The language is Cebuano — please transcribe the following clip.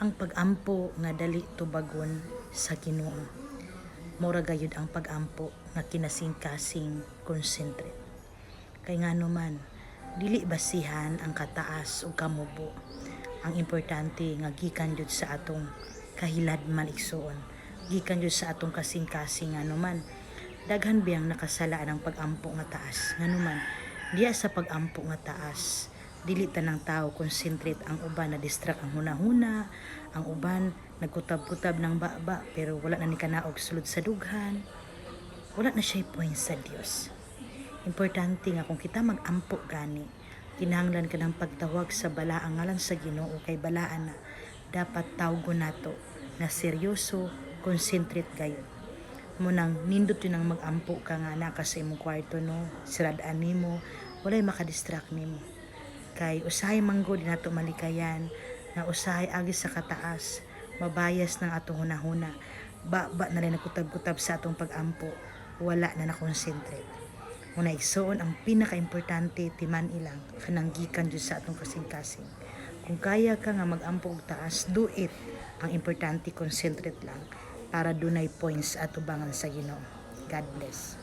Ang pagampo nga dali tubagon sa Ginoo, mura gayud ang pagampo nga kinasing-kasing concentrate. Kay ngano man, dili basihan ang kataas ug kamubo. Ang importante nga gikan jud sa atong kahiladman, igsuon. Gikan jud sa atong kasing-kasing. Ngano man, daghan biyang nakasala ang pagampo nga taas. Ngano man, diya sa pagampo nga taas, dili tanang tao concentrate. Ang uban na distract ang hunahuna, ang uban nagkutab-kutab ng baba pero wala na ni kanaog sulod sa dughan. Wala na siya point sa Dios. Importante nga kung kita magampo gani, kinahanglan ka ng pagtawag sa balaang ngalan sa Ginoo, kay balaan na dapat tawgon nato nga seryoso, concentrate gayud. Mao nang nindot yun ang magampo ka nga naa ka sa imong kwarto, no, siradaan nimo, walay makadistract nimo. Kay usahay manggod nato malikayan nga usahay agi sa kataas, mabayas ng atong hunahuna, ba na rin nagkutab-kutab sa atong pagampo, wala na na-concentrate. Muna, igsuon, ang pinaka-importante timan ilang kanang gikan jud sa atong kasing-kasing. Kung kaya ka nga magampo og taas, do it. Ang importante, concentrate lang para dunay points atubangan sa Ginoo. God bless.